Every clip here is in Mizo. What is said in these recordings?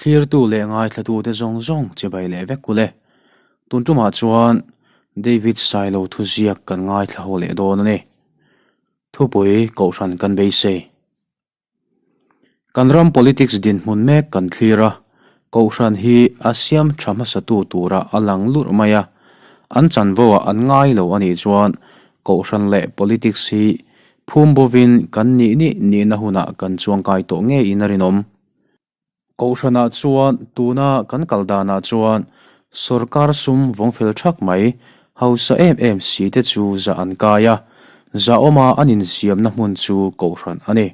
Thlirtu leh ngaithlatute zawng zawng chibai leh vek ule. Tun tumah chuan David Sailo thuziak kan ngaithla ho leh dawn a ni. Thupui Kohhran kan beisei. Kan ram politics dinhmun mek kan thlir a, Kohhran hi a siam tha hmasatu tura a lang lurh mai a. An chanvoah an ngai lo a nih chuan Kohhran leh politics hi phum bovin kan nih nih nihna hunah kan chuangkai tawh ngeiin a rinawm. Kohhranah chuan tuna kan kal danah chuan sorkar sum vawng fel thak mai, hausa em em si te chu zah an kai a, zahawma an insiamna hmun chu kohhran a ni.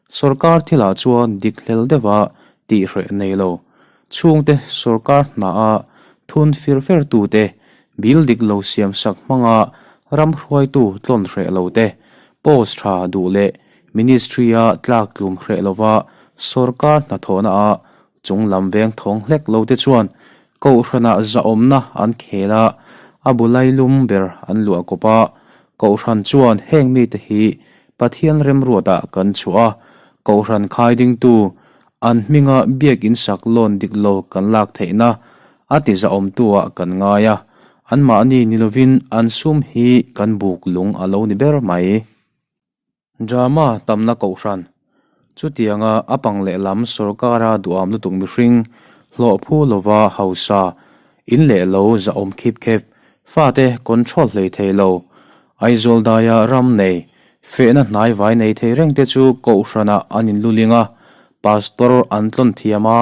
Sorkar thilah chuan dik hlel deuha tihhreh nei lo, chhungte sorkar hnaha thun fir fer tute, bil dik lo siamsak hmanga ram hruaitu tlawn hreh lo te, post tha duh leh Ministry-a tlak tlum hreh lova sorkar hnathawhna-a chung lam veng thawng hlek lo te chuan Kohhranah zahawmna an khel a, a bu lailum ber an luah kawp a. Kohhran chuan heng mite hi Pathian remruatah kan chhuah a, Kohhran khai dingtu an hminga biakin sak loan dik lo kan lak theihna a ti zahawmtu-ah kan ngai a, anmahni ni lovin an sum hi kan buk lung a lo ni ber mai. Drama tamna kohhran. Chutianga a pang lehlam sorkara duham lutuk mihring, hlawh phu lova hausa, in leh lo zahawm khip khep, fate control hlei thei lo, Aizawl daia ram nei, fehna hnai vai nei thei reng te chu kohhranah an inluling a, pastor an tlawn thiam a,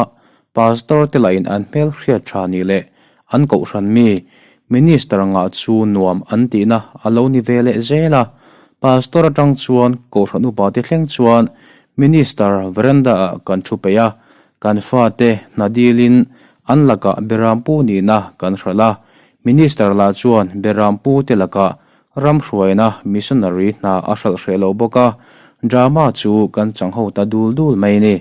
pastor te lahin an hmel hriat tha nih leh an kohhran mi, Minister ngah chu nuam an tihna a lo ni ve leh zel a, Pastor atang chuan kohhran upa te thleng chuan Minister veranda ah kan thu peih a, kan fate hna dilin an lakah Berampu nihna kan hralh a, Minister lah chuan Berampu te lakah ram hruaina missionary hna a hralh hreh lo bawk a, drama chu kan chang ho ta dul dul mai ni.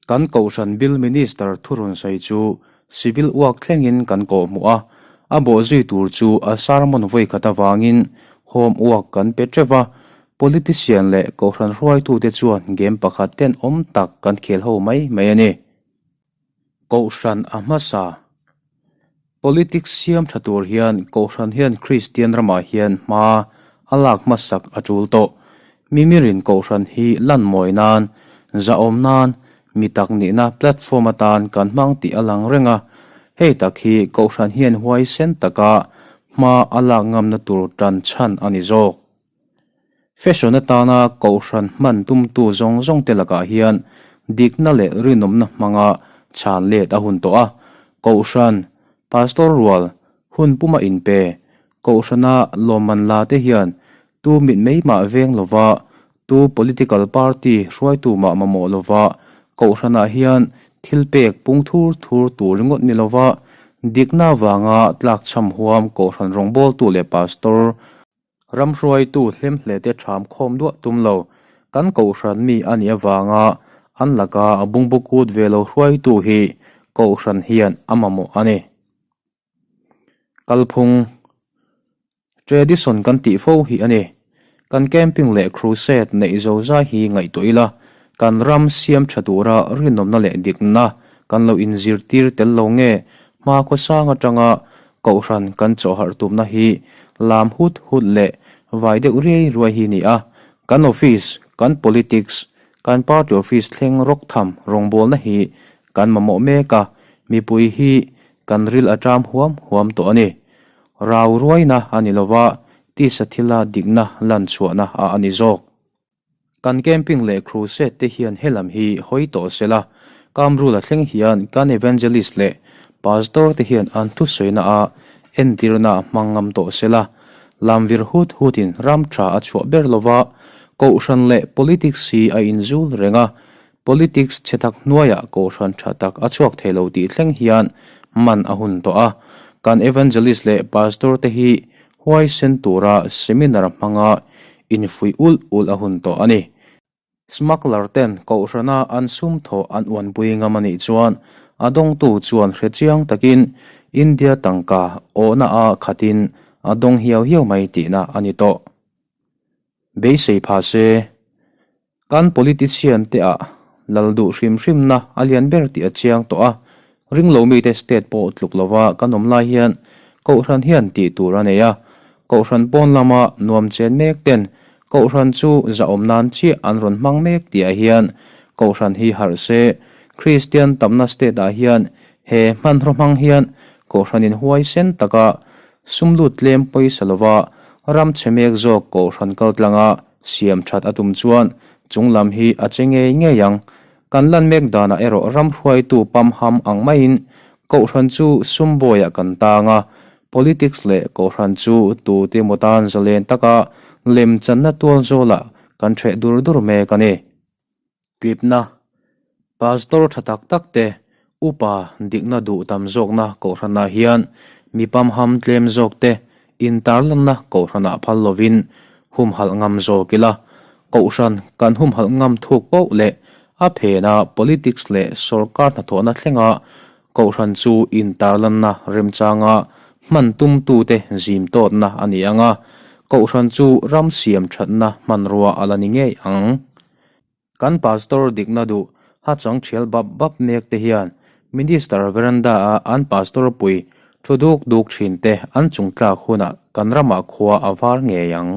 Kan Kohhran Bill Minister thurun sawi chu Civil Work thlengin kan kawhhmuh a, a bawhzui tur chu a sermon vawi khat avangin home work kan pe teuh va, politician leh Kohhran hruaitute chuan game pakhat tenawm tak kan khel ho mai mai a ni. Kohhran a hmasa. Politics siam tha tur hian Kohhran hian Kristian ramah hian hma a lak hmasak a tul tawh. Mimirin Kohhran hi lan mawi nan, zahawm nan, mi tak nihna platform atan kan hmang tih a lang reng a. Hei tak hi Kohhran hian huaisen taka hma a lak ngamna tur tan chhan a ni zawk. Fashion atana Kohhran hman tumtu zawng zawng te lakah hian dikna leh rinawmna hmanga chhan let a hun tawh a. Kohhran, Pastor rual, hun puma inpe, Kohhrana lawmman la te hian tu mitmei mah veng lova, tu political party hruaitu mah mamawh lova Kohhranah hian thil pek pung thur thur tur ringawt ni lova dikna vanga tlakchham huam Kohhran rawngbawltu leh Pastor, Ram hruaitu hlemhle te ṭham khawm duah tum lo, kan Kohhran mi a nih avanga an laka a bungbu kut ve lo hruaitu hi Kohhran hian a mamawh a ni. Kalphung Tradition kan tih fo hi a ni. Kan camping leh crusade neih zo zai hi ngaihtuah ila, kan ram siam ṭha tura rinawmna leh dikna kan lo inzirtir tel lo nge hma khawsang aṭanga Kohhran kan chawhharh tumna hi lam hut hut leh vai deuh riai ruai hi ni a, kan office, kan politics, kan party office thleng rawk tham rawngbawlna hi kan mamawh mek a, mipui hi kan ril a ṭam huam huam tawh a ni. Rau ruaina a ni lova, tisa thila dikna lan chhuahna a a ni zawk. Kan camping leh crusade te hian helam hi hawi tawh se la, Kamrula thleng hian kan evangelist leh pastor te hian an thusawi-na a entirna hmang ngam tawh se la, lamvir hut hutin ram tha a chhuah ber lova, Kohhran leh politics hi a inzul reng a, politics chhe tak hnuaiah Kohhran tha tak a chhuak thei lo tih thleng hian man a hun tawh a, kan evangelist leh pastor te hi Huaisen tura seminar hmanga infuih ulh ulh a hun tawh a ni. Smuggler ten Kohhrana an sum thawh an uanpui ngam a nih chuan a dawngtu chuan hre chiang takin India tangka awhna a khatin a dawng hiau hiau mai tihna a ni tawh. Beisei pha se. Kan politician te ah lal duh hrim hrimna a lian ber tih a chiang tawh a, ringlo mite state pawh tluk lova kan awm lai hian Kohhran hian tih tur a nei a, Kohhran pawn lama nuam chen mek ten Kohhran chu zahawm nan chiah an rawn hmang mek tihah hian Kohhran hi harh se, Kristian tamna state ah hian he hmanraw hmang hian Kohhranin huaisen taka sum lut tlem pawisa lova ram chhe mek zawk Kohhran kaltlanga siam that a tum chuan chung lam hi a che ngei ngei ang. Kan lan mek danah erawh ram hruaitu pamham ang maiin Kohhran chu sum bawiah kan tang a, Politics leh Kohhran chu tute emaw tan zalen taka lemchanna tual zawlah kan hreh dur dur mek a ni. Tlipna, Pastor tha tak tak te, upa dikna duh tam zawkna Kohhranah hian mi pamham tlem zawk te intarlanna Kohhranah phal lovin humhalh ngam zawk ila. Kohhran kan humhalh ngam thuk poh leh a phena politics leh sorkar hnathawhna thlenga Kohhran chu intarlanna remchanga hman tumtute zim tawtna a ni ang a, Kohhran chu ram siam thatna hmanrua a la ni ngei ang. Kan Pastor dikna duh ha chang thial bap bap mek te hian Minister veranda-a an Pastor pui thu duk duk thin te an chungtlak hunah kan ramah khua a var ngei ang.